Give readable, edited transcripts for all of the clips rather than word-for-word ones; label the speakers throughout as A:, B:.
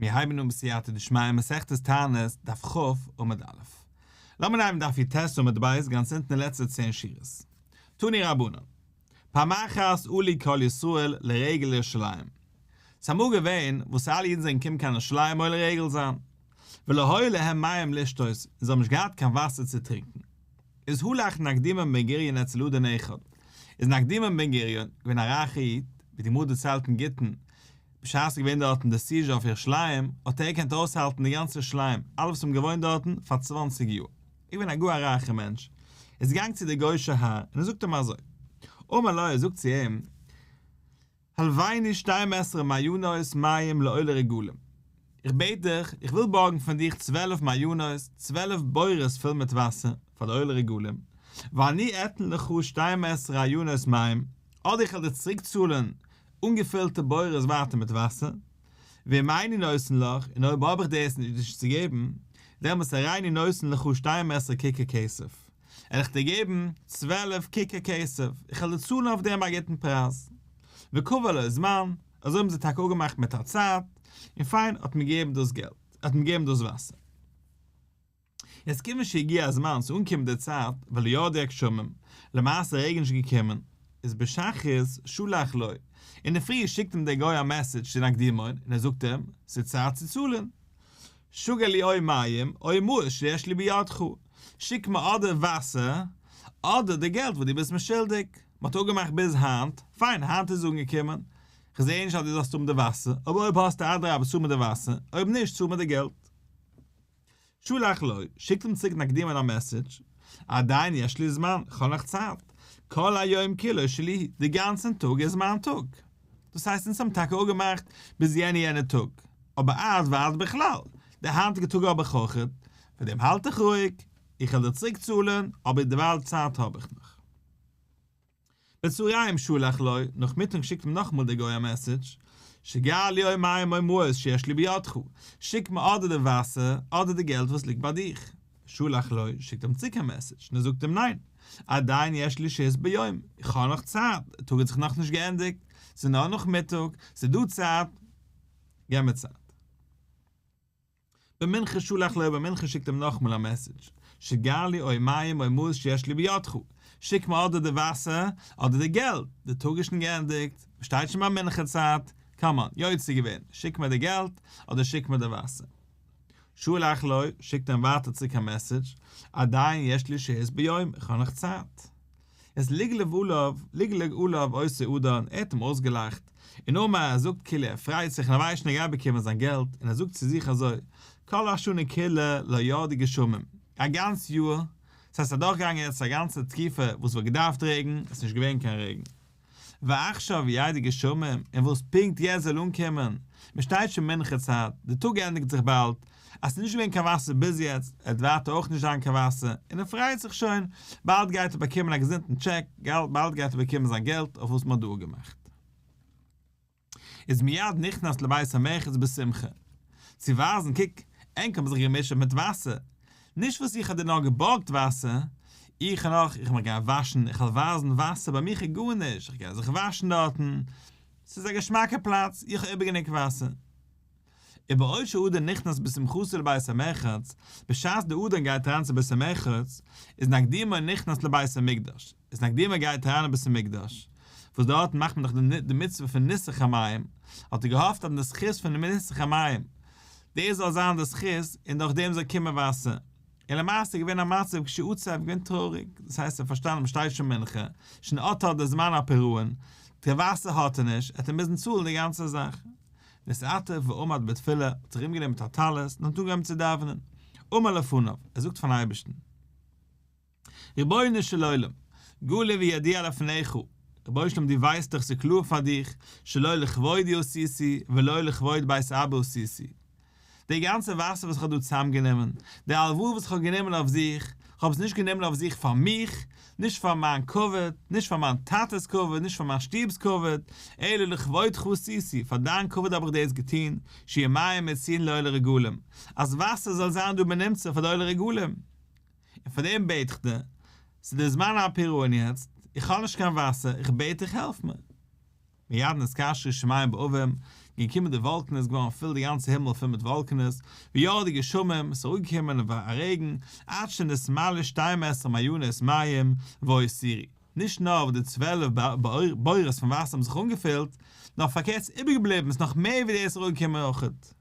A: מיר הייבן אן בסייעתא דשמיא מסכת תענית, דף כ', עמוד א'. לאמיר נעמען דף י"ט עמוד ב', גאנץ אונטן די לעצטע צען שורות. תנו רבנן. פעם אחת עלו כל ישראל לרגל לירושלים. ס'איז אמאל געווען וואס אלע אידן זענען געקומען קיין ירושלים עולה רגל זיין. ולא היה להם מים לשתות, און זיי האבן נישט געהאט קיין וואסער צו טרינקען. איז הלך נקדימון בן גוריון אצל אדון אחד, איז נקדימון בן גוריון געווען א רייכער איד, ווי די גמרא דערציילט אין גיטין, בשעת ס'איז געווען דארטן די seizure אויף ירושלים, האט ער געקענט אויסהאלטן די גאנצע ירושלים, אלע וואס האבן געוואוינט דארטן, פאר צוואנציג יאר. ער איז געווען א גאר א רייכער מענטש, איז געגאנגען צו די גוי'שע האר, און ער זאגט אים אזוי, אמר לו, ער זאגט צו אים, הלוויני שתים עשרה מעיינות מים לעולי רגלים, איך בעט דיך, איך וויל בארגן פון דיך 12 מעיינות, 12 בורות פול מיט וואסער, פאר די עולי רגלים, ואני אתן לך שתים עשרה עיינות מים, אדער איך וועל דיר צוריקצאלן אנגעפילטע בורות ווייטער מיט וואסער, ואם איני נותן לך, און אויב האב איך דאס נישט צו געבן, דעמאלטס הריני נותן לך שתים עשרה כיכר כסף, וועל איך דיר געבן 12 כיכר כסף, איך וועל דיר צאלן אויף דעם א גוטן פרייז. וקבע לו זמן, אזוי האבן זיי טאקע אפגעמאכט מיט א צייט, און פיין, האט מען געגעבן דאס געלט, האט מען געגעבן דאס וואסער. יעצט כיוון שהגיע הזמן, ס'איז אנגעקומען די צייט, ולא ירדו הגשמים, למעשה רעגן נישט געקומען, איז בשחרית שלח לו, אינדערפרי שיקט אים דער גוי א מעסעדזש צו נקדימון און ער זאגט אים, ס'איז צייט צו צאלן. שגר לי או מים או מעות שיש לי בידך, שיק מיר אדער וואסער, אדער די געלט וואס דו ביסט מיר שולדיג. מ'האט אפגעמאכט ביז היינט, פיין, היינט איז אנגעקומען, כ'זע נישט אז דו זאלסט האבן די וואסער, אבער אויב האסטו אדרבה צאל מיר די וואסער, אויב נישט צאל מיר די געלט. שלח לו, שיקט אים צוריק נקדימון א מעסעדזש, עדיין יש לי זמן, כ'האב נאך צייט, כל היום כולו שלי, די גאנצן טאג איז מיין טאג. דאס הייסט אונז האבן טאקע אפגעמאכט ביז יענע יענע טאג, אבער עד ועד בכלל, די היינטיגע טאג האב איך אויכעט, פאר דעם האלט איך רואיג, איך וועל דיר צוריק צאלן, אבער דערווייל צייט האב איך נאך. בצהריים שלח לו, נאכמיטאג שיקט אים נאכאמאל דער גוי א מעסעדזש, שגר לי או מים או מעות שיש לי בידך, שיק מיר אדער די וואסער אדער די געלט וואס ליגט ביי דיך. שלח לו, שיקט אים צוריק א מעסעדזש און ער זאגט אים ניין, עדיין יש לי שהות ביום, איך האב נאך צייט, די טאג האט זיך נאכנישט געענדיגט, ס'איז נאר נאכמיטאג, ס'איז דא צייט, געב מיר צייט. במנחה שלח לו במנחה שיקט אים נאכאמאל א מעסעדזש, שגר לי או מים או מעות שיש לי בידך, שיק מיר אדער די וואסער אדער די געלט, די טאג איז שוין געענדיגט, מען שטייט שוין ביי מנחה צייט, come on, יוצא געווען, שיק מיר די געלט אדער שיק מיר די וואסער. שלח לו, שיקט אים ווייטער צוריק א מעסעדזש, עדיין יש לי שהות ביום, איך האב נאך צייט. איז לגלג עליו, לגלג עליו אותו אדון, ער האט אים אויסגעלאכט, און אמר, ער זאגט כאילו ער פרייט זיך און ער ווייסט שוין ער גייט באקומען זיין געלט, און ער זאגט צו זיך אזוי, כל השנה כולה לא ירדו גשמים, א גאנץ יאר, ס'הייסט אדורכגעגאנגען יעצט א גאנצע תקופה וואס וואלט געדארפט רעגן, עס איז נישט געווען קיין רעגן. ועכשיו ירדו גשמים, און וואס פונקט יעצט זאל אנקומען, מען שטייט שוין מנחה צייט, די טאג ענדיגט זיך באלד, אז ס'איז נישט געווען קיין וואסער ביז יעצט, עט ווייטער אויך נישט זיין קיין וואסער, און ער פרייט זיך שוין, באלד גייט ער באקומען א געזונטן טשעק, באלד גייט ער באקומען זיין געלט אויף וואס מען האט דא אפגעמאכט. איז מיד נכנס לבית המרחץ בשמחה, צו ווייזן קוק, ענק האבן זיך געמוטשעט מיט וואסער, נישט וואס איך האב דיר נאר געבארגט וואסער, איך נאך, איך מיך גיין וואשן, איך וועל ווייזן וואסער ביי מיך איז גארנישט, איך גיי זיך וואשן דארטן, ס'איז א געשמאקע פלאץ, איך האב איבער גענוג וואסער. ובעוד שהאדון נכנס בשמחתו לבית המרחץ, בשעת די אדון גייט אריין צו בית המרחץ, איז נקדימון נכנס לבית המקדש, איז נקדימון גייט אריין אין בית המקדש, וואס דארטן מאכט מען דאך די מצוה פון ניסוך המים, האט ער געהאפט אז די זכות פון ניסוך המים, דאס זאל זיין די זכות און דורך דעם זאל קומען וואסער. און למעשה איז געווען א מצב כשעצב געווען טרויעריג, דאס הייסט ער האט פארשטאנען מען שטייט שוין מנחה, שוין אט אט די זמן הפירעון, קיין וואסער האט ער נישט, ער האט אים מוזן צאלן די גאנצע זאך. נתעטף ועמד בתפילה, האט זיך ארומגענומען מיט א טלית און האט אנגעהויבן צו דאווענען. אמר לפניו, ער זאגט פארן אייבערשטן. רבונו של עולם, גלוי וידוע לפניך, רבונו של עולם דו ווייסט דאך ס'איז קלאר פאר דיך, שלא לכבודי עשיתי ולא לכבוד בית אבא עשיתי. די גאנצע וואסער וואס איך האב דא צוזאמגענומען, די הלוואה וואס איך האב גענומען אויף זיך, איך האב עס נישט גענומען אויף זיך פאר מיך, נישט פאר מיין כבוד, נישט פאר מיין טאטע'ס כבוד, נישט פאר מיין שטוב'ס כבוד, אלא לכבודך עשיתי, פאר דיין כבוד האב איך דאס געטון, שיהיו מים מצויין לעולי רגלים, אז וואסער זאל זיין דא בנמצא פאר די עולי רגלים. און פאר דעם בעט איך דיר, ס'איז דער זמן הפירעון יעצט, איך האב נישט קיין וואסער, איך בעט דיך העלף מיר. מיד נתקשרו שמים בעבים, געקומען די וואלקענעס, געווארן פול די גאנצע הימל פול מיט וואלקענעס, וירדו גשמים, עס איז אראפגעקומען א רעגן, עד שנתמלאו שתים עשרה מעיינות מים והותירו. נישט נאר וואס די 12 בורות פון וואסער האבן זיך אנגעפילט, נאר פארקערט ס'איז איבערגעבליבן, ס'איז נאך מער ווי דאס איז אראפגעקומען אויכעט.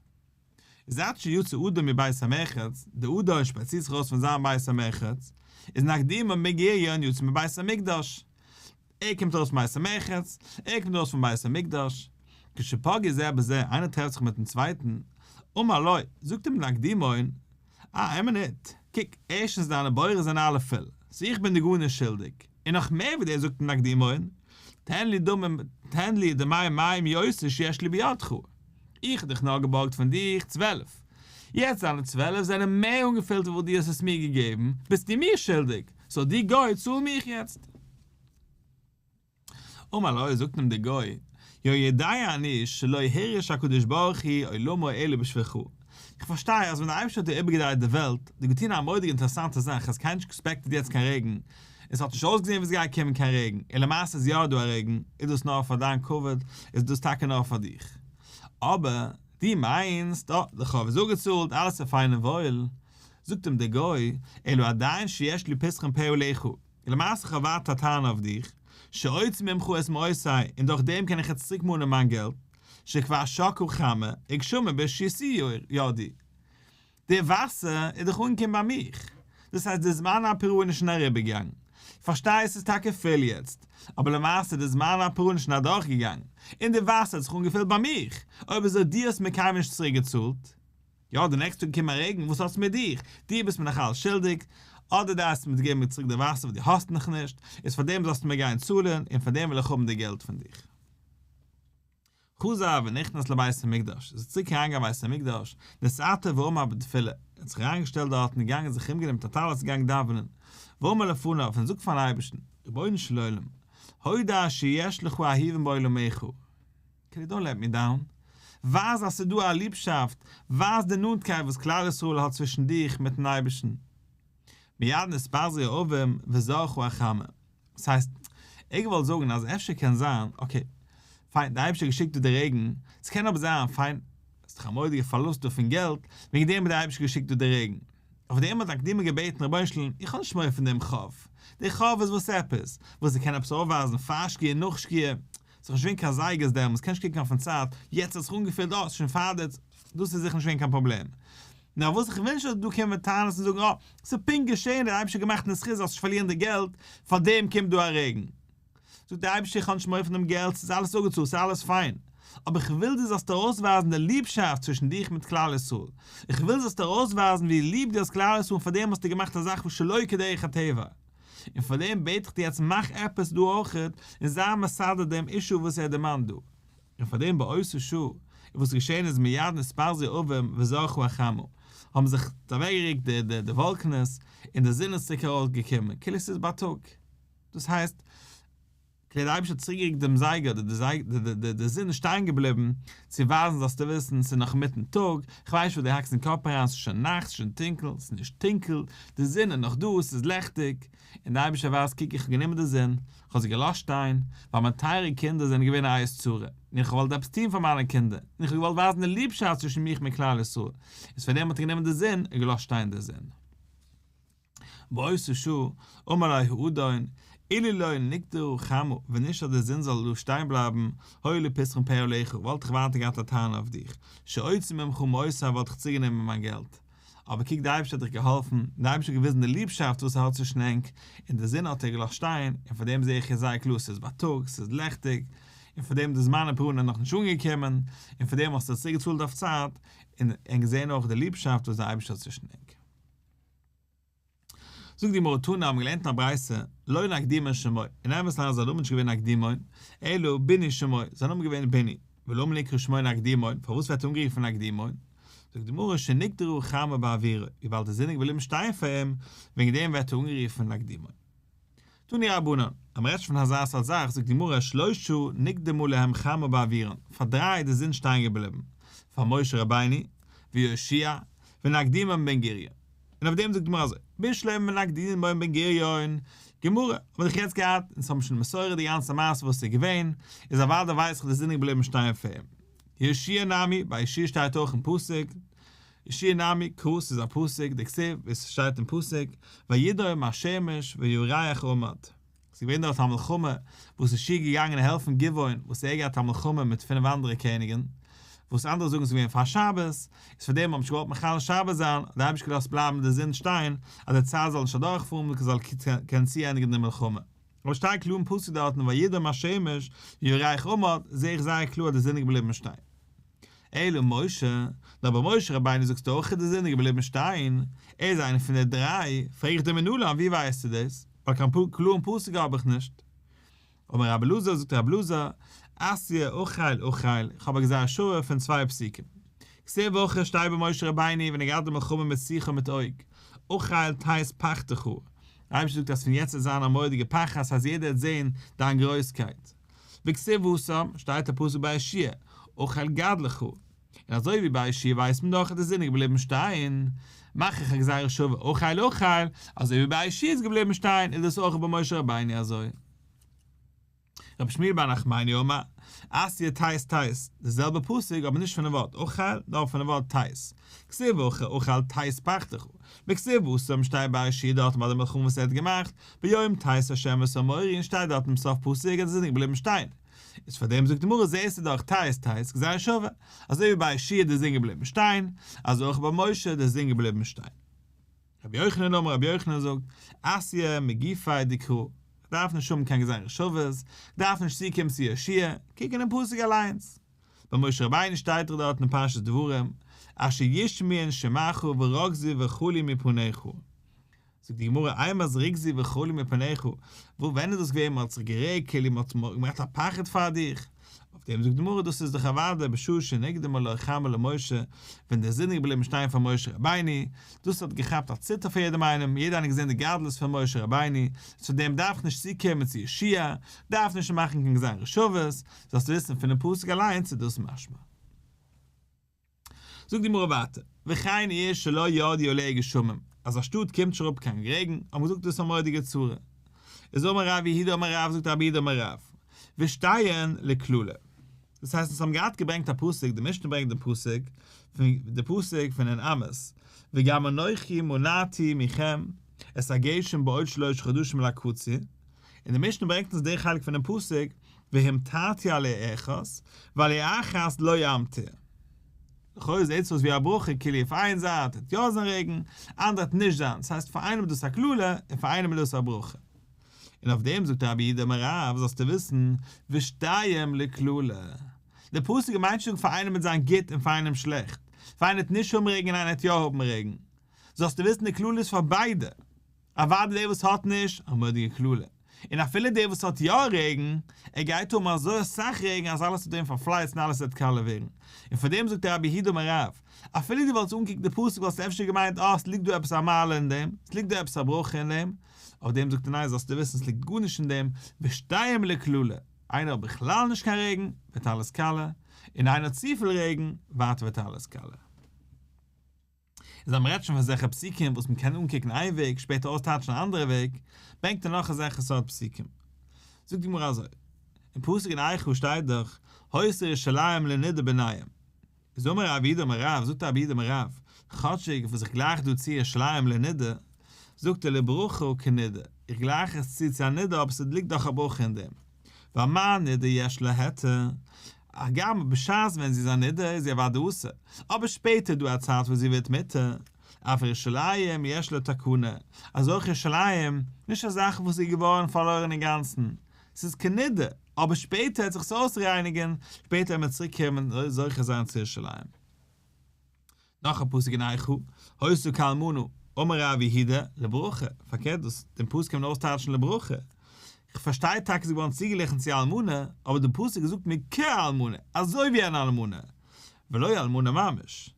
A: איז עד שיצא אדם מבית המרחץ, דער אדם שפאצירט זיך ארויס פון זיין בית המרחץ, איז נקדימון בן גוריון יצא מבית המקדש. ער קומט ארויס פון בית המרחץ, ער קומט ארויס פון בית המקדש. כשפגעו זה בזה, איינער טרעפט זיך מיטן צווייטן, אמר לו, זאגט אים נקדימון, אה, איין מינוט, קוק, ערשטנס דיינע בורות זענען אלע פול, סאו איך בין דיר גארנישט שולדיג. און נאך מער ווי דאס זאגט אים נקדימון, תן לי דמים, תן לי דמי מים יותר שיש לי בידך. איך האב דיך נאר געבארגט פון דיך 12. יעצט דיינע 12 זענען מער אנגעפילט ווי וואס דו האסט עס מיר געגעבן, ביסטו מיר שולדיג, סאו דו גוי צאל מיך יעצט. אמר לו, זאגט אים דער גוי, יודע אני שלא הרעיש הקדוש ברוך הוא עולמו אלא בשבילך. איך פארשטיי אז ווען דער אייבערשטער האט דיר איבערגעדרייט די וועלט, האט ער געטון א מורא'דיגע אינטערעסאנטע זאך אז קיינער נישט עקספעקטעד יעצט קיין רעגן, און ס'האט נישט אויסגעזען ווי ס'גייט קומען קיין רעגן, און למעשה איז יא דא א רעגן, איז דאס נאר פאר דיין כבוד, איז דאס טאקע נאר פאר דיך. אבער, דו מיינסט, אה, די חוב איז אפגעצאלט, אלעס איז פיין און וואויל. זאגט אים דער גוי, אלא עדיין שיש לי פתחון פה עליך, למעשה איך האב ווייטער א טענה אויף דיך, שאוציא ממך את מעותי, און דורך דעם קען איך יעצט צוריק מאנען מיין געלט, שכבר שקעה חמה, וגשמים ברשותי ירדו. די וואסער איז דאך אנגעקומען ביי מיך, דאס הייסט די זמן הפירעון איז שוין אריבערגעגאנגען, איך פארשטיי עס איז טאקע פול יעצט, אבער למעשה די זמן הפירעון איז שוין אדורכגעגאנגען, און די וואסער האט זיך אנגעפילט ביי מיך, אויב אזוי דו האסט מיר קיינמאל נישט צוריק געצאלט. יא, די נעקסטע טאג קומט א רעגן, וואס האטס מיט דיך? דו ביסט מיר נאך אלץ שולדיג, אדער דארפסטו מיר געבן צוריק די וואסער וואס דו האסט נאך נישט, איז פאר דעם זאלסטו מיר גיין צאלן, און פאר דעם וויל איך האבן די געלט פון דיך. חזר ונכנס לבית המקדש, איז ער צוריק אריינגעגאנגען בית המקדש, נתעטף ועמד בתפילה, ער האט זיך אריינגעשטעלט דארטן, געגאנגען זיך ארומגענומען מיט א טלית געגאנגען דאווענען, ואמר לפניו, און זאגט פארן אייבערשטן, רבונו של עולם, הודע שיש לך אהובים בעולמך, קען יו דאנט לעט מי דאון, ווייז אז ס'איז דא א ליבשאפט, ווייז די נאנטקייט וואס כלל ישראל האט צווישן דיך מיטן אייבערשטן. מיד נתפזרו העבים וזרחה החמה. דאס הייסט, ער האט געוואלט זאגן אז אפשר קען זיין, okay, פיין, דער אייבערשטער האט געשיקט דא די רעגן, ס'קען אבער זיין, פיין, ס'איז דאך א מורא'דיגע פארלוסט דא פון געלט, וועגן דעם האט דער אייבערשטער געשיקט דא די רעגן. אויף דעם האט נקדימון געבעטן, רבונו של עולם, איך האב נישט מורא פון דעם חוב, דער חוב איז וואס עפעס, וואס ער קען עפעס אויפווייזן פאר שקיעה און נאך שקיעה, ס'איז נישט געווען קיין זייגערס דעמאלטס, קענסט נישט קוקן אויפן צייט, יעצט האט זיך אנגעפילט, אה, ס'איז שוין פאר די, דאס איז זיכער נישט געווען קיין פראבלעם. נאר וואס איך וויל נישט אז דא קומען מיט טענות און זאגן, אה, ס'איז פונקט געשען, דער אייבערשטער האט געמאכט אין זכות זאלסט נישט פארלירן די געלט, פארדעם קומט דא א רעגן. זאגט דער אייבערשטער איך האב נישט מורא פון דעם געלט, ס'איז אלעס אפגעצאלט, ס'איז אלעס פיין, אבער איך וויל דו זאלסט ארויסווייזן די ליבשאפט צווישן דיך מיט כלל ישראל, איך וויל זאלסט ארויסווייזן ווי ליב דו האסט כלל ישראל און פארדעם האסטו געמאכט א זאך וואס שלא כדרך הטבע, און פארדעם בעט איך דיר יעצט מאך עפעס דא אויכעט און זיי מסדר דעם issue וואס ער דערמאנט דא. און פארדעם באותה שעה, און וואס איז געשען איז מיד נתפזרו העבים וזרחה החמה, האבן זיך אוועקגערוקט די די די וואלקענעס, און די זון איז צוריק ארויסגעקומען, כאילו ס'איז בייטאג. דאס הייסט, כדי דער אייבערשטער האט צוריקגערוקט דעם זייגער, די די זון איז שטיין געבליבן, צו ווייזן זאלסטו וויסן, ס'איז נאך אינמיטן טאג, כ'ווייס נישט וואס דו האקסט אין קאפ אריין, ס'איז שוין נאכט, ס'איז שוין טונקל, ס'איז נישט טונקל, די זון איז נאך דא, ס'איז לעכטיג, און דער אייבערשטער ווייזט, קוק איך האב גענומען די זון, כ'האב זי געלאזט שטיין, ווייל מיין טייערע קינדער זענען געווען א עת צרה, און איך האב געוואלט עפעס טון פאר מיינע קינדער, און איך האב געוואלט ווייזן די ליבשאפט צווישן מיך מיט כלל ישראל, איז פאר דעם האט ער גענומען די זון און געלאזט שטיין די זון. באותה שעה, אמר לו האדון, אילו לא נקטרה חמה, ווען נישט אז די זון זאל דא שטיין בלייבן, היה לי פתחון פה עליך, וואלט איך ווייטער געהאט א טענה אויף דיך, שאוציא ממך מעותי וואלט איך צוגענומען מיין געלט. אבער קוק די אייבערשטער האט דיך געהאלפן, די אייבערשטער האט געוויזן די ליבשאפט וואס ער האט צווישן ענק, און די זון האט ער געלאזט שטיין, און פאר דעם זע איך יעצט זייער קלאר ס'איז בייטאג, ס'איז לעכטיג, און פאר דעם די זמן הפרעון איז נאכנישט אנגעקומען, און פאר דעם האסטו צוריקגעצאלט אויף צייט, און ענק זעען אויך די ליבשאפט וואס די אייבערשטער האט צווישן ענק. זאגט די גמרא תנא האבן געלערנט אין א ברייתא, לא נקדימון שמו, אין אמת'ן איז זיין נאמען נישט געווען נקדימון, אלא בוני שמו, זיין נאמען איז געווען בוני, ולמה נקרא שמו נקדימון, פארוואס ווערט ער אנגערופן נקדימון? זאגט די גמרא שנקדרה חמה בעבורו, וויבאלד די זון איז געבליבן שטיין פאר אים, וועגן דעם ווערט ער אנגערופן נקדימון. תנו רבנן, אז מ'רעדט שוין פון אזא סארט זאך, זאגט די גמרא שלושה נקדמה להם חמה בעבורן, פאר דריי איז די זון שטיין געבליבן, פאר משה רבינו, ויהושע, ונקדימון בן גוריון. און אויף דעם זאגט די גמרא אזוי, בשלמא נקדימון בן גוריון, גמרא, האב איך יעצט געהאט, אונז האבן שוין מסורה די גאנצע מעשה וואס איז געווען, איז אוודאי ווייס איך די זון איז געבליבן שטיין פאר אים. יהושע נמי, ביי יהושע שטייט אויך אין פסוק, יהושע נמי, קרא ס'איז א פסוק, דכתיב, ווי ס'שטייט אין פסוק, וידום השמש וירח עמד. ס'איז געווען דארט א מלחמה, וואס יהושע איז געגאנגען העלפן גבעון, וואס ער געהאט א מלחמה מיט פינף אנדערע קעניגן, וואס אנדערע זאגן ס'איז געווען פאר שבת, איז פאר דעם האט מען נישט געוואלט מחלל שבת זיין, האט דער אייבערשטער געלאזט בלייבן די זון שטיין, אז די צייט זאל נישט אדורכפארן, מען זאל קענען צוענדיגן די מלחמה. אבער שטייט קלאר אין פסוק דארטן וידום השמש וירח עמד, זעה איך זייער קלאר אז די זון איז געבליבן שטיין. אלא משה, נאר ביי משה רבינו זאגסטו אויך אז די זון איז געבליבן שטיין, ער איז איינער פון די דריי, פרעג איך דיר מנלן ווי ווייסטו דאס, ווייל קיין קלארן פסוק האב איך נישט. אמר רבי אלעזר, זאגט רבי אלעזר, אתיא אחיל אחיל, איך האב א גזירה שווה פון צוויי פסוקים. כתיב הכא שטייט ביי משה רבינו ווען ער געהאט די מלחמה מיט סיחון מיט עוג, אחיל תת פחדך, דער אייבערשטער זאגט אז פון יעצט וועט זיין א מורא'דיגע פחד אז יעדער וועט זען דיין גרויסקייט. וכתיב התם, שטייט א פסוק ביי יהושע, אחיל גדלך, און אזוי ווי ביי יהושע ווייסט מען דאך אז די זון איז געבליבן שטיין, מאך איך א גזירה שווה אחיל אחיל, אזוי ווי ביי יהושע איז געבליבן שטיין איז דאס אויך ביי משה רבינו אזוי. רבי שמואל בר נחמני אמר, אתיא תת תת, די זעלבע פסוק אבער נישט פונעם ווארט אחיל נאר פונעם ווארט תת, כתיב הכא אחיל תת פחדך, וכתיב התם שטייט ביי יהושע דארטן ביי די מלחמה וואס ער האט געמאכט, ביום תת ה' את האמורי און שטייט דארט אין סוף פסוק אז די זון איז געבליבן שטיין. איז פאר דעם זאגט די גמרא זעסטו דאך תת תת גזירה שווה, אזוי ווי ביי יהושע איז די זון געבליבן שטיין, אזוי אויך ביי משה איז די זון געבליבן שטיין. רבי יוחנן אמר רבי יוחנן זאגט, אתיא מגופיה דקרא, כ'דארף נישט האבן קיין גזירה שוות, כ'דארף נישט צוקומען צו יהושע, קוק אינעם פסוק אליינס. ביי משה רבינו שטייט דאך דארט אין פרשת דברים, אשר ישמעון שמעך ורגזו וחלו מפניך. זאגט די גמרא אימת רגזו וחלו מפניך, וואו ווען איז דאס געווען מען האט זיך גערעגט כאילו מען האט געמאכט א פחד פאר דיך, אויף דעם זאגט די גמרא דאס איז דאך אוודאי בשעה שנקדמה לו חמה למשה, ווען די זון איז געבליבן שטיין פאר משה רבינו, דאס האט געכאפט א ציטער פאר יעדעם איינעם, יעדער איינער האט געזען די גדלות פון משה רבינו, צו דעם דארף איך נישט צוקומען צו יהושע, דארף נישט מאכן קיין גזירה שוות, זאלסטו וויסן פונעם פסוק אליינס איז דאס משמע. זאגט די גמרא ווייטער, וכן עיר שלא ירדו עליה גשמים, אז א שטאט קומט נישט אראפ קיין רעגן, האט מען געזאגט דאס איז א מורא'דיגע צרה. איז אמר רב יהודה אמר רב, זאגט רב יהודה אמר רב, ושתיהן לקללה. דאס הייסט אונז האבן געהאט געברענגט א פסוק, די משנה ברענגט דעם פסוק, פון די פסוק פון אין עמוס, וגם אנכי מנעתי מכם את הגשם בעוד שלושה חדשים לקציר, און די משנה ברענגט אונז די חלק פונעם פסוק, והמטרתי על האחת, ועל האחת לא אמטיר. לכאורה זעהט עס אויס ווי א ברכה, כאילו אויף איין זייט וועט יא זיין רעגן, אנדערע וועט נישט זיין, ס'הייסט פאר איינעם איז דאס א קללה און פאר איינעם איז דאס א ברכה. און אויף דעם זאגט רב יהודה אמר רב, זאלסטו וויסן, ושתיהן לקללה. די פסוק מיינט נישט זאגן פאר איינעם וועט זיין גוט און פאר איינעם שלעכט, פאר איינער וועט נישט האבן רעגן און איינער וועט יא האבן רעגן. זאלסטו וויסן די קללה איז פאר ביידע. אוודאי דער וואס האט נישט, א מורא'דיגע קללה. און אפילו דער וואס האט יא רעגן, ער גייט האבן אזוי אסאך רעגן אז אלעס וועט ווערן פארפלייצט און אלעס וועט קאלע ווערן. און פאר דעם זאגט רב יהודה אמר רב, אפילו דו וואלטסט אנגעקוקט די פסוק וואלסטו אפשר געמיינט אה, עס ליגט דא עפעס א מעלה אין דעם, עס ליגט דא עפעס א ברכה אין דעם. אויף דעם זאגט ער ניין זאלסטו וויסן עס ליגט גארנישט אין דעם, ושתיהן לקללה, איינער האט בכלל נישט קיין רעגן, ווערט אלעס קאלע, און איינער האט צופיל רעגן, ווייטער ווערט אלעס קאלע. איז אז מ'רעדט שוין פון אזעלכע פסוקים וואס מ'קען אנקוקן איין וועג שפעטער אויסטייטשן א אנדערע וועג, ברענגט ער נאך אזעלכע סארט פסוקים. זאגט די גמרא אזוי, אין פסוק אין איכה שטייט דאך, היתה ירושלים לנידה בעיניהם. איז אמר רב יהודה אמר רב, זאגט רב יהודה אמר רב, כאטשיג וואס איך גלייך דא צו ירושלים לנידה, זאגט ער לברכה כנידה, איך גלייך עס צו צו א נידה אבער ס'ליגט דאך א ברכה אין דעם. ווייל מה נידה יש לה היתר, הגם בשעת ווען זי איז א נידה איז זי אוודאי אסור, אבער שפעטער איז דא א צייט וואס זי ווערט מותר, אף ירושלים יש לה תקנה, אז אויך ירושלים, נישט א זאך וואס איז געווארן פארלוירן אינגאנצן, ס'איז כנידה, אבער שפעטער וועט זיך עס אויסרייניגן, שפעטער וועט מען צוריק קומען און זוכה זיין צו ירושלים. נאך א פסוק אין איכה, היתה כאלמנה, אמר רב יהודה, לברכה, פארקערט דאס, דעם פסוק קען מען אויסטייטשן לברכה, איך פארשטיי טאקע ס'איז געווארן צוגעגליכן צו אלמנה, אבער דער פסוק זאגט מיר כאלמנה, אזוי ווי אן אלמנה, ולא אלמנה ממש.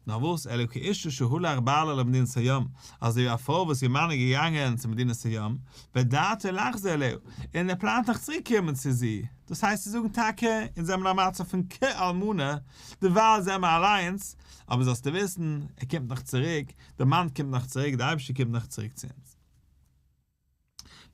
A: נאר וואס, אלא כאשה שהלך בעלה למדינת הים, אזוי ווי א פרוי וואס איר מאן איז געגאנגען צו מדינת הים, ודעתו לחזור אליה, און ער פלאנט נאך צוריק קומען צו זי, דאס הייסט צו זאגן טאקע, אונז זעמיר אין א מצב פון כאלמנה, דערווייל זעמיר אליינס, אבער זאלסטו וויסן, ער קומט נאך צוריק, דער מאן קומט נאך צוריק, דער אייבערשטער קומט נאך צוריק צו אונז.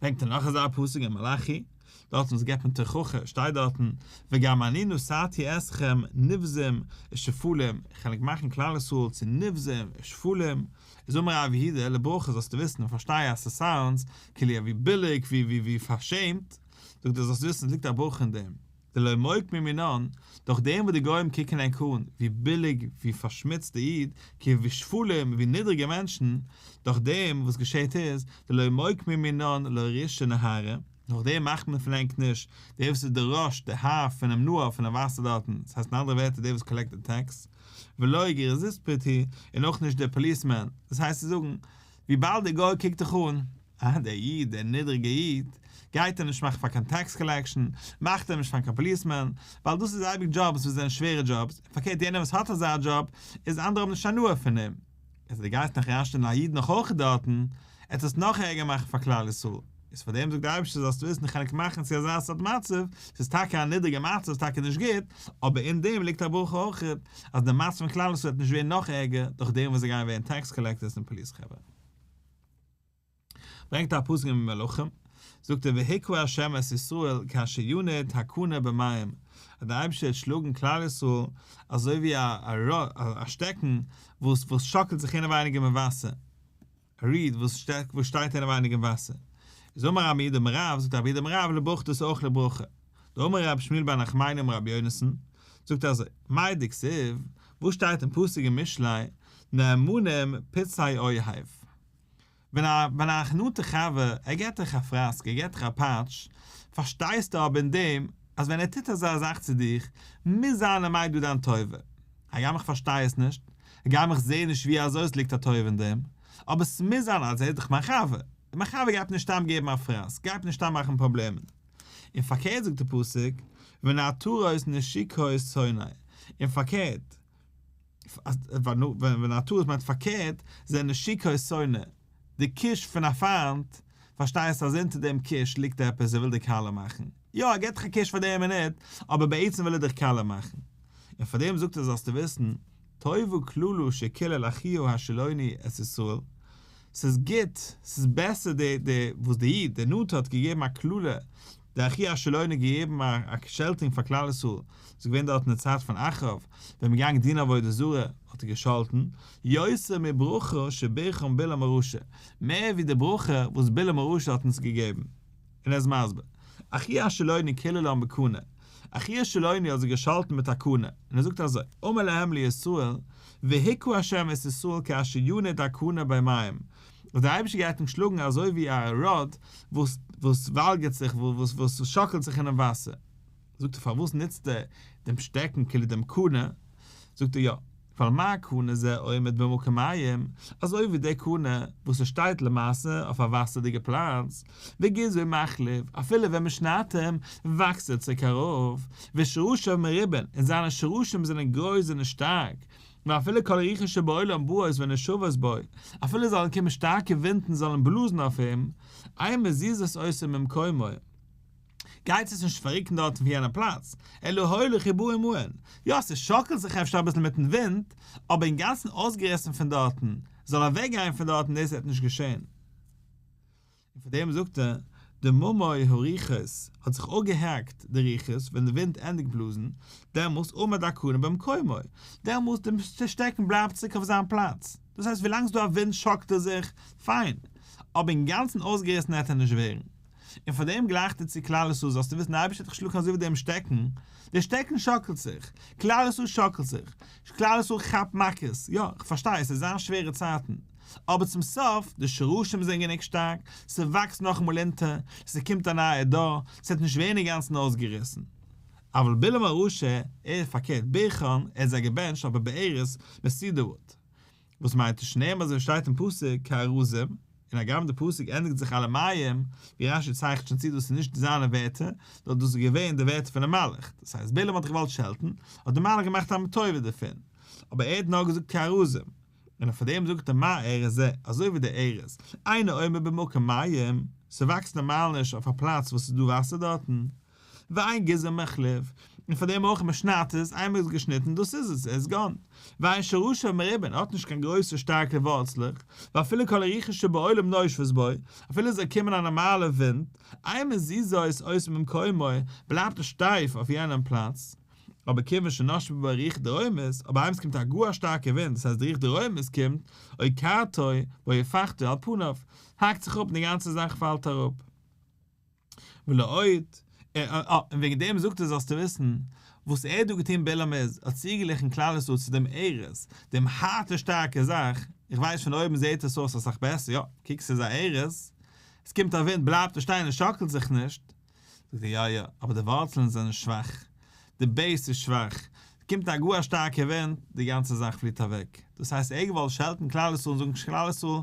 A: ברענגט ער נאך אזא פסוק אין מלאכי, דארטן וואס געבט מען תוכחה, שטייט דארטן, וגם אני נתתי אתכם נבזים ושפלים, איך וועל ענק מאכן כלל ישראל צו נבזים ושפלים, איז אמר רב יהודה, לברכה זאלסטו וויסן און פארשטיי אז ס'סאונדס כאילו ווי ביליג ווי ווי ווי פארשעמט, זאגט ער זאלסט וויסן עס ליגט א ברכה אין דעם. דלא מוקמי מינן, דורך דעם וואס די גוים קוקן ענק אן ווי ביליג, ווי פארשמוצטע איד, כאילו ווי שפלים, ווי נידריגע מענטשן, דורך דעם וואס געשעט איז, דלא מוקמי מינן לא רישא נהרא, דורך דעם מאכט מען פון ענק נישט דער וואס איז דער ראש, דער האר פונעם נהר, פונעם וואסער דארטן, דאס הייסט אין אנדערע ווערטער דער וואס collect די tax, ולא גרזיספרתי, און אויך נישט דער policeman, דאס הייסט צו זאגן, וויבאלד דער גוי קוקט דיך אן, אה, דער איד, דער נידריגער איד, גייט ער נישט מאכן פאר קיין tax collection, מאכט ער נישט פאר קיין policeman, ווייל דאס איז אייביג דזשאבס וואס זענען שווערע דזשאבס, און פארקערט יענער וואס האט אזא דזשאב, איז אנדערע האבן נישט הנאה פון אים. אז דו גייסט נאך אריינשטעלן א איד נאך אויך דארטן, עט עס נאך ערגער מאכן פאר כלל ישראל. איז פאר דעם זאגט דער אייבערשטער זאלסטו וויסן איך וועל מאכן צו אזא סארט מצב, ס'איז טאקע א נידריגע מצב, ס'איז טאקע נישט גוט, אבער אין דעם ליגט א ברכה אויך, אז דער מצב פון כלל ישראל וועט נישט ווערן נאך ערגער דורך דעם וואס זיי גייען ווערן tax collectors און police חברה. ברענגט א פסוק אין מלכים, זאגט ער והכה ה' את ישראל כאשר ינד הקנה במים, אז דער אייבערשטער וועט שלאגן כלל ישראל אזוי ווי א שטעקן וואס וואס שאקלט זיך אינעווייניג אין וואסער, א reed וואס שטייט אינעווייניג אין וואסער. איז אמר רב יהודה אמר רב, זאגט רב יהודה אמר רב לברכה דאס איז אויך לברכה. דאמר רבי שמואל בר נחמני אמר רבי יונתן, זאגט ער אזוי, מאי דכתיב, וואס שטייט אין פסוק אין משלי, נאמנים פצעי אוהב. ווען א ווען א נאנטע חבר ער געט דיך א פראסק ער געט דיך א פאטש, פארשטייסטו אבער אין דעם אז ווען ער טוט אזא זאך צו דיך, מוז זיין ער מיינט דא דיין טובה. הגם איך פארשטיי עס נישט, הגם איך זע נישט ווי אזוי עס ליגט א טובה אין דעם, אבער ס'מוז זיין אז ער איז דאך מיין חבר, און מיין חבר גייט נישט סתם געבן א פראסק, גייט נישט סתם מאכן פראבלעמען. און פארקערט זאגט דער פסוק, ונעתרות נשיקות שונא, און פארקערט, ונעתרות מיינט פארקערט, זענען נשיקות שונא, די קיש פון א פיינט, פארשטייסט אז אונטער דעם קיש ליגט עפעס, ער וויל דיר קאלע מאכן. יא, ער געט דיך א קיש פאר די מינוט, אבער בעצם וויל ער דיך קאלע מאכן. און פאר דעם זאגט ער זאלסטו וויסן, טובה קללה שקילל אחיה השילוני את ישראל, ס'איז גוט, ס'איז בעסער די די וואס די איד, דער נאנטע האט געגעבן א קללה, דער אחיה השילוני געגעבן א שעלטונג פאר כלל ישראל, ס'איז געווען דארט אין די צייט פון אחאב, ווען מ'איז געגאנגען דינען עבודה זרה, האט ער געשאלטן, יותר מברכה שברכן בלעם הרשע, מער ווי די ברכה וואס בלעם הרשע האט אונז געגעבן. און ער איז מסביר, אחיה השילוני קיללם בקנה, אחיה השילוני האט זיי געשאלטן מיט א קנה, און ער זאגט אזוי, אמר להם לישראל, והכה ה' את ישראל כאשר ינד הקנה במים, אז דער אייבערשטער גייט אים שלאגן אזוי ווי א rod וואס וואס וואלגערט זיך, וואס וואס שאקלט זיך אינעם וואסער. זאגט ער פארוואס נוצט ער דעם שטעקן כאילו דעם קנה, זאגט ער יא, ווייל מה קנה זה עומד במקום מים, אזוי ווי די קנה וואס עס שטייט למעשה אויף א וואסערדיגע פלאץ, וגזעו מחליף, אפילו ווען מען שניידט אים, וואקסט ער צוריק ארויף, ושרשיו מרובין, און זיינע שרשים זענען גרויס זענען שטארק, ואפילו כל רוחות שבעולם באות ונשבות בו, אפילו זאלן קומען שטארקע ווינטן זאלן בלאזן אויף אים, אין מזיזות אותו ממקומו. גייט עס נישט פאררוקן דארטן פון יענעם פלאץ, אלא הולך ובא עמהן, יא ס'שאקלט זיך אפשר אביסל מיטן ווינט, אבער אינגאנצן אויסגעריסן פון דארטן, זאל אוועקגיין פון דארטן דאס וועט נישט געשען. און פאר דעם זאגט ער, דממו הרוחות, האט זיך אפגעהאקט די רוחות ווען די ווינט ענדיגט בלאזן, דעמאלס עמד הקנה במקומו, דעמאלס די שטעקן בלייבט צוריק אויף זיין פלאץ, דאס הייסט ווילאנג ס'דא א ווינט שאקלט ער זיך, פיין, אבער אינגאנצן אויסגעריסן העט ער נישט ווערן. און פאר דעם גלייכט ער צו כלל ישראל, זאלסטו וויסן, דער אייבערשטער האט דיך געשלאגן אזוי ווי דעם שטעקן, דער שטעקן שאקלט זיך, כלל ישראל שאקלט זיך, כלל ישראל כאפט מכות, יא, איך פארשטיי, עס איז זייער שווערע צייטן, אבער צום סוף, די שרשים זענען גענוג שטארק, ס'וואקסט נאכאמאל אונטער, ס'קומט א נייע דור, ס'וועט נישט ווערן אינגאנצן אויסגעריסן. אבל בלעם הרשע, ער איז פארקערט, ברכן, ער האט זיי געבענטשט, אבער בארז, מיט cedar wood. וואס מיינט עס שנאמר אזוי שטייט אין פסוק כארזים, און הגם די פסוק ענדיגט זיך על המים, ווי רש"י צייכנט שוין צו דאס איז נישט זיינע ווערטער, נאר דאס איז געווען די ווערטער פונעם מלאך, דאס הייסט בלעם האט געוואלט שעלטן, האט דער מלאך געמאכט א טובה דערפון, אבער ער האט נאר געזאגט כארזים, און פאר דעם זאגט ער מה ארז זה, אזוי ווי דער ארז, אינו עומד במקום מים, ס'וואקסט נארמאל נישט אויף א פלאץ וואס ס'איז דא וואסער דארטן. ואין גזעו מחליף. און פאר דעם אויך מען שניידט עס, איינמאל איז געשניטן דאס איז עס, ער איז gone. ואין שרשיו מרובין, ער האט נישט קיין גרויסע שטארקע ווארצלעך, ואפילו כל הרוחות שבעולם נושבות בו, אפילו עס זאל קומען א נארמאלע ווינט, אין מזיזות אותו ממקומו, בלייבט עס שטייף אויף יענעם פלאץ. אבער כיוון שנשבה בו רוח דרומית, אבער איינמאל עס קומט א גאר א שטארקע ווינט, דאס הייסט די רוח דרומית קומט, עוקרתו והופכתו על פניו, האקט זיך אפ און די גאנצע זאך פאלט אראפ. ולעוד, און וועגן דעם זאגט ער זאלסטו וויסן, וואס ער האט דא געטון בלעם איז, ער האט צוגעגליכן כלל ישראל צו דעם ארז, דעם הארטע שטארקע זאך, איך ווייס פון אויבן זעט עס אויס אסאך בעסער, יא, קוק ס'איז א ארז, עס קומט א ווינט בלייבט ער שטיין און שאקלט זיך נישט, זאגט ער יא יא, אבער די ווארצלען זענען שוואך, די base איז שוואך, קומט א גאר א שטארקע ווינט, די גאנצע זאך פליט אוועק. דאס הייסט ער געוואלט שעלטן כלל ישראל און זאגן כלל ישראל,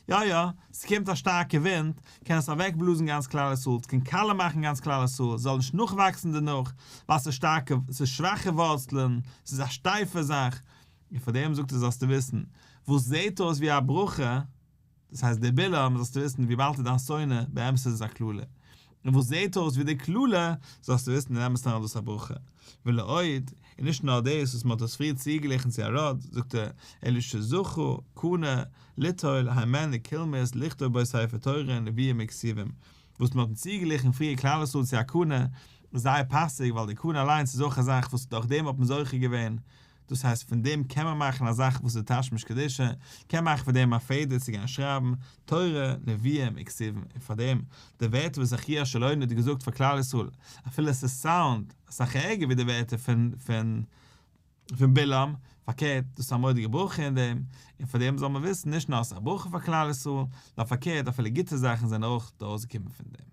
A: יא יא, ס'קומט א שטארקע ווינט, קען עס אוועק בלאזן גאנץ כלל ישראל, ס'קען קאלע מאכן גאנץ כלל ישראל, ס'זאל נישט נאכוואקסן דערנאך, ווייל ס'איז שטארקע, ס'איז שוואכע ווארצלען, ס'איז א שטייפע זאך. און פאר דעם זאגט ער זאלסטו וויסן, וואס זעט אויס ווי א ברכה, דאס הייסט דער בלעם, זאלסטו וויסן, וויבאלד איז דיין שונא, באמת איז עס א קללה. און וואס זעט אויס ווי די קללה, זאלסטו וויסן, אין אמת'ן איז דאס א ברכה. ולעוד, און נישט נאר דאס וואס מען האט עס פריער צוגעגליכן צו א ראד, זאגט ער, אלא שזכה קנה ליטול הימנו קולמוס לכתוב בו ספר תורה נביאים וכתובים, וואס מען האט צוגעגליכן פריער כלל ישראל צו א קנה, איז זייער פאסיג, ווייל די קנה אליינס איז אויך א זאך וואס דורך דעם האט מען זוכה געווען, דאס הייסט פון דעם קען מען מאכן א זאך וואס איז תשמיש קדושה, קען מאכן פון דעם א פעדער צו גיין שרייבן תורה, נביאים און כתובים, און פאר דעם די ווערטער וואס אחיה השילוני האט געזאגט פאר כלל ישראל, אפילו עס איז sound אסאך ערגער ווי די ווערטער פון פון פון בלעם, פארקערט דאס איז א מורא'דיגע ברכה אין דעם, און פאר דעם זאל מען וויסן נישט נאר עס איז א ברכה פאר כלל ישראל, נאר פארקערט אפילו גוטע זאכן זענען אויך ארויסגעקומען פון דעם.